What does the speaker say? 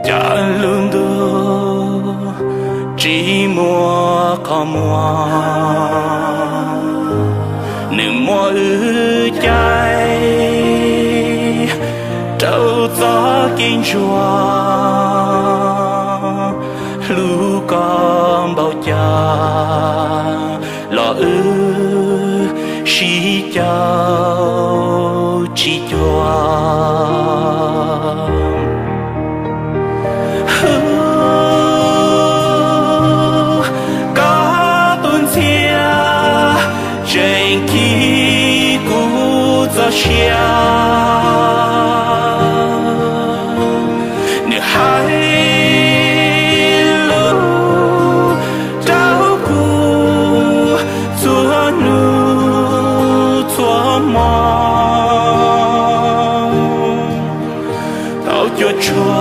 Cas lub ntuj tsis muaj qhov muag, nws muab wb caij rau txoj kev ntsuag. Hlub koj npaum cas los wb sib caum tsis cuag.